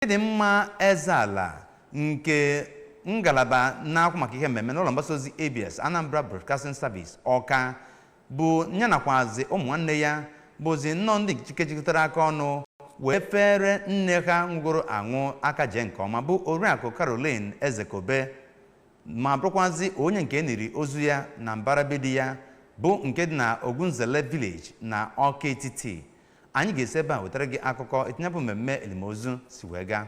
Chidimma Ezeala nke ngalaba na-akwụ maka ihe mmemme n'ụlọ mgbasa ozi ABS, Anambra Broadcasting Service, Ọka, bụ ya nakwazi ụmụ nwanne ya bụzi nnọọ ndị nke jikọtara aka ọnụ wee fere nne ha nwụgoro anwụ aka jee nke ọma, bụ Oriakụ Caroline Ezekobe, ma bụrụkwazi onye nke eniri ozu ya na mbara be di ya, bụ nke dị na Ogunzele Village na Ọka Etiti. Anyị ga-esi ebe a wetara gị akụkọ etu ya bụ mmemme elimozu si wee gaa.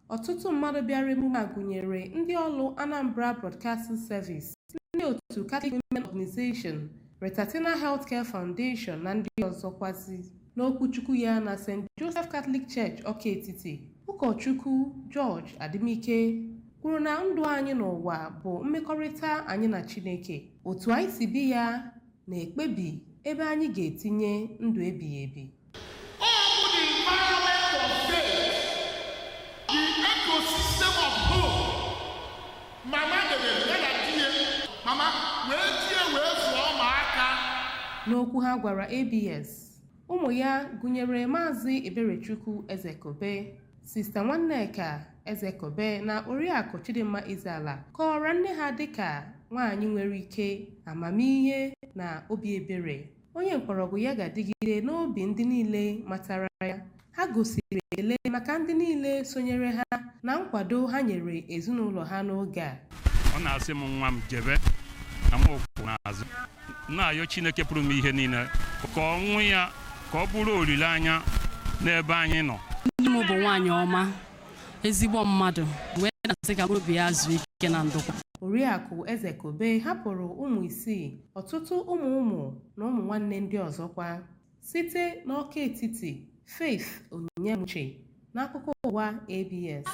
Ọtụtụ mmadụ bịara emume a gụnyere ndị ọrụ Anambra Broadcasting Service, ndị otu Catholic Women Organization, Retatina Healthcare Foundation na ndị ọzọkwazi. N'okwuchukwu ya na St. Joseph Catholic Church, Ọka Etiti, ụkọchukwu George Adimike kwuru na ndụ anyị n'ụwa bụ mmekọrịta anyị na Chineke. Otu anyị si bi ya na-ekpebi ebe anyị ga-etinye ndụ ebighị ebi. Ọ bụ the environment of faith, the ecosystem of hope. Mama debere ya na di ya, mama wee tie wee zụọ ụmụaka. N'okwu ha gwara ABS, ụmụ ya gụnyere Maazị Eberechukwu Ezekobe, Sista Nwanneka Ezekobe na Oriakụ Chidimma Ezeala kọwara nne ha dịka nwaanyị nwere ike, amamihe na obi ebere, onye mkpọrọgwụ ya ga-adịgide n'obi ndị niile matara ya. Ha gosiri ekele maka ndị niile sonyere ha na nkwado ha nyere ezinụlọ ha n'oge a. Ọ na-asị m, "Nwa m, jebe na m kwụ n'azụ." Na-ayọ Chineke pụrụ m ihe niile ka ọnwụ ya ka ọ bụrụ olileanya n'ebe anyị nọ. Nne m bụ nwaanyị ọma, ezigbo mmadụ, wee na-asị ka mkpụrụ obi ya zuo ike na ndokwa. Oriakụ Ezekobe hapụrụ ụmụ isii, ọtụtụ ụmụ ụmụ na ụmụ nwanne ndị ọzọkwa. Site n'Ọka Etiti, Faith Onyinyemuche n'akụkọ ụwa ABS.